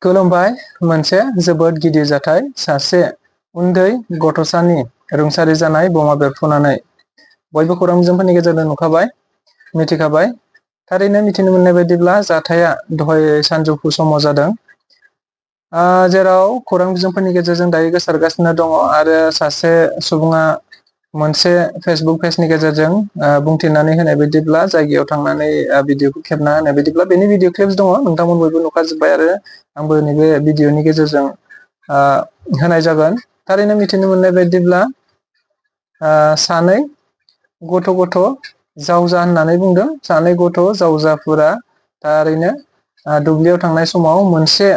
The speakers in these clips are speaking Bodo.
खुलुमबाय। मोनसे जोबोद गिदिर जाथाय, सासे उन्दै गथ'सानि रुंसारि जानाय बमा बेरफ्रुनानै बयबो खौरां बिजोंफोरनि गेजेरजों नुखाबाय, मिथिखाबाय। थारैनो मिथिनो मोननाय बायदिब्ला जाथाया दहाय सानजौफु समाव जादों, जेराव खौरां बिजोंफोरनि गेजेरजों दायो गोसारगासिनो दङ आरो सासे सुबुङा मोनसे फेसबुक पेजनि गेजेरजों बुंथिनानै होनाय बायदिब्ला, जायगायाव थांनानै भिडिअखौ खेबना होनाय बायदिब्ला, बेनि भिडिअ क्लिप्स दङ, नोंथांमोन बयबो नुखाजोब्बाय आरो आंबो नैबे भिडिअनि गेजेरजों होनाय जागोन। थारैनो मिथिनो मोननाय बायदिब्ला सानै गथ' जावजा होननानै बुंदों। सानै गथ' जावजाफोरा थारैनो दुब्लियाव थांनाय समाव मोनसे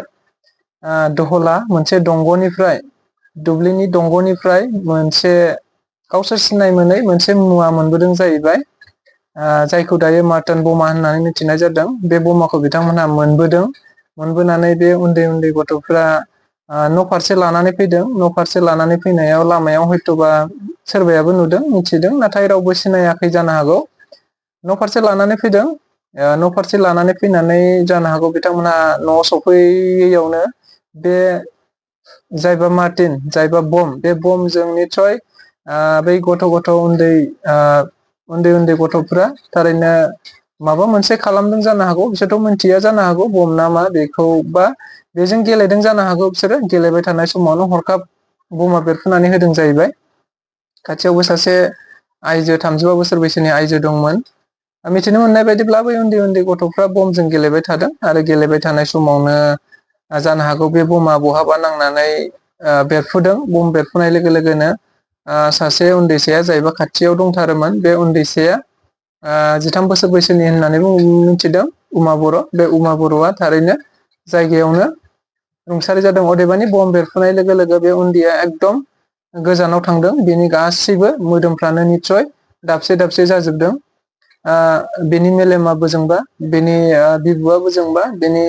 दहला, मोनसे दंग'निफ्राय, दुब्लिनि दंग'निफ्राय मोनसे गावसोर सिनाय मोनै मोनसे मुवा मोनबोदों जाहैबाय, जायखौ दायो मार्टान बमा होननानै मिथिनाय जादों। बे बमाखौ बिथांमोनहा मोनबोदों। मोनबोनानै बे उन्दै उन्दै गथ'फ्रा न' फारसे लानानै फैदों। न' फारसे लानानै फैनायाव लामायाव हयथ'बा सोरबायाबो नुदों, मिथिदों, नाथाय रावबो सिनायाखै जानो हागौ। न' फारसे लानानै फैदों। न' फारसे लानानै फैनानै जानो हागौ बिथांमोनहा न'आव सफैयैयावनो बे जायबा मार्टिन, जायबा बम, बे बमजों निस्सय बै गथ' उन्दै गथ'फ्रा थारैनो माबा मोनसे खालामदों जानो हागौ। बिसोरथ' मिथिया जानो हागौ बम ना मा बेखौ, बा बेजों गेलेदों जानो हागौ। बिसोरो गेलेबाय थानाय समावनो हरखाब बमा बेरफ्रुनानै होदों जाहैबाय। खाथियावबो सासे आइजो, 35 बोसोर बैसोनि आइजो दंमोन। मिथिनो मोननाय बायदिब्ला बै उन्दै उन्दै गथ'फ्रा बमजों गेलेबाय थादों आरो गेलेबाय थानाय समावनो जानो हागौ बे बमा बहाबा नांनानै बेरफुदों। बम बेरफुनाय लोगो लोगोनो सासे उन्दैसाया जाहैबाय खाथियाव दंथारोमोन। बे उन्दैसाया 13 बोसोर बैसोनि होननानै मिथिदों, उमा बर'। बे उमा बर'आ थारैनो जायगायावनो रुंसारि जादों। अदेबानि बम बेरफुनाय लोगो लोगो बे उन्दैया एकदम गोजानाव थांदों। बेनि गासैबो मोदोमफ्रानो निस्सय दाबसे दाबसे जाजोबदों। बेनि मेलेमा बोजोंबा, बेनि बिबुआ बोजोंबा, बेनि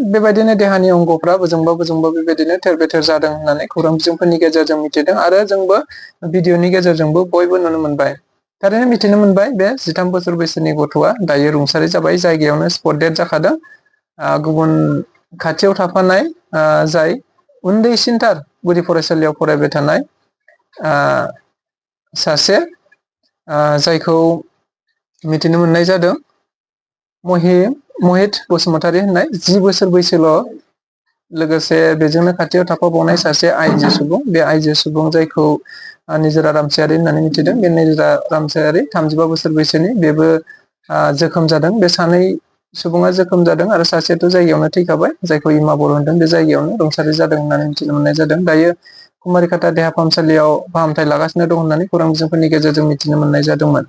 बेबायदिनो देहानि अंगफ्रा बोजोंबा बेबायदिनो थेर बेथेर जादों होननानै खौरां बिजोंफोरनि गेजेरजों मिथिदों आरो जोंबो भिडिअनि गेजेरजोंबो बयबो नुनो मोनबाय। थारैनो मिथिनो मोनबाय बे 13 बोसोर बैसोनि गथ'आ दायो रुंसारि जाबाय, जायगायावनो स्पट डेथ जाखादों। गुबुन खाथियाव थाफानाय जाय उन्दैसिनथार गुदि फरायसालियाव फरायबाय थानाय सासे, जायखौ मिथिनो मोननाय जादों महित बसुमतारी होननाय, 10 बोसोर बैसोल'। लोगोसे बेजोंनो खाथियाव थाफाबावनाय सासे आइजो सुबुं, बे आइजो सुबुं जायखौ निजोरा रामसियारि होननानै मिथिदों। बे निजोरा रामसियारि 35 बोसोर बैसोनि, बेबो जोखोम जादों। बे सानै सुबुङा जोखोम जादों आरो सासेयाथ' जायगायावनो थैखाबाय, जायखौ इमा बर' होनदों। बे जायगायावनो रुंसारि जादों होननानै मिथिनो मोननाय जादों। दायो कुमारिघाटा देहा फाहामसालियाव फाहामथाय लागासिनो दं होननानै खौरां बिजोंफोरनि गेजेरजों मिथिनो मोननाय जादोंमोन।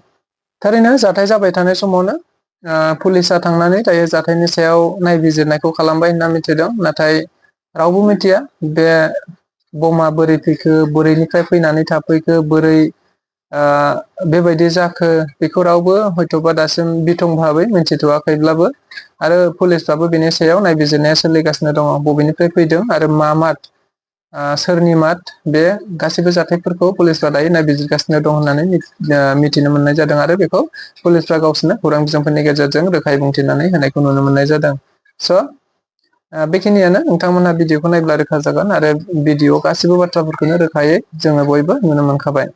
थारैनो जाथाय जाबाय थानाय समावनो पुलिसा थांनानै दायो जाथायनि सायाव नायबिजिरनायखौ खालामबाय होनना मिथिदों। नाथाय रावबो मिथिया बे बमा बोरै फैखो, बोरैनिफ्राय फैनानै थाफैखो, बोरै बेबायदि जाखो, बेखौ रावबो हयथ'बा दासिम बिथं भाबै मिथिथ'वाखैब्लाबो आरो पुलिसफ्राबो बेनि सायाव नायबिजिरनाया सोलिगासिनो दङ। बबेनिफ्राय फैदों आरो मा माद, सोरनि माद, बे गासैबो जाथायफोरखौ पुलिसफ्रा दायो नायबिजिरगासिनो दं होननानै मिथिनो मोननाय जादों आरो बेखौ पुलिसफ्रा गावसोरनो खौरां बिजोंफोरनि गेजेरजों रोखायै बुंथिनानै होनायखौ नुनो मोननाय जादों। बेखिनियानो। नोंथांमोनहा भिडिअखौ नायब्ला रोखा जागोन आरो भिडिअ गासिबो बाथ्राफोरखौनो रोखायै जोङो बयबो नुनो मोनखाबाय।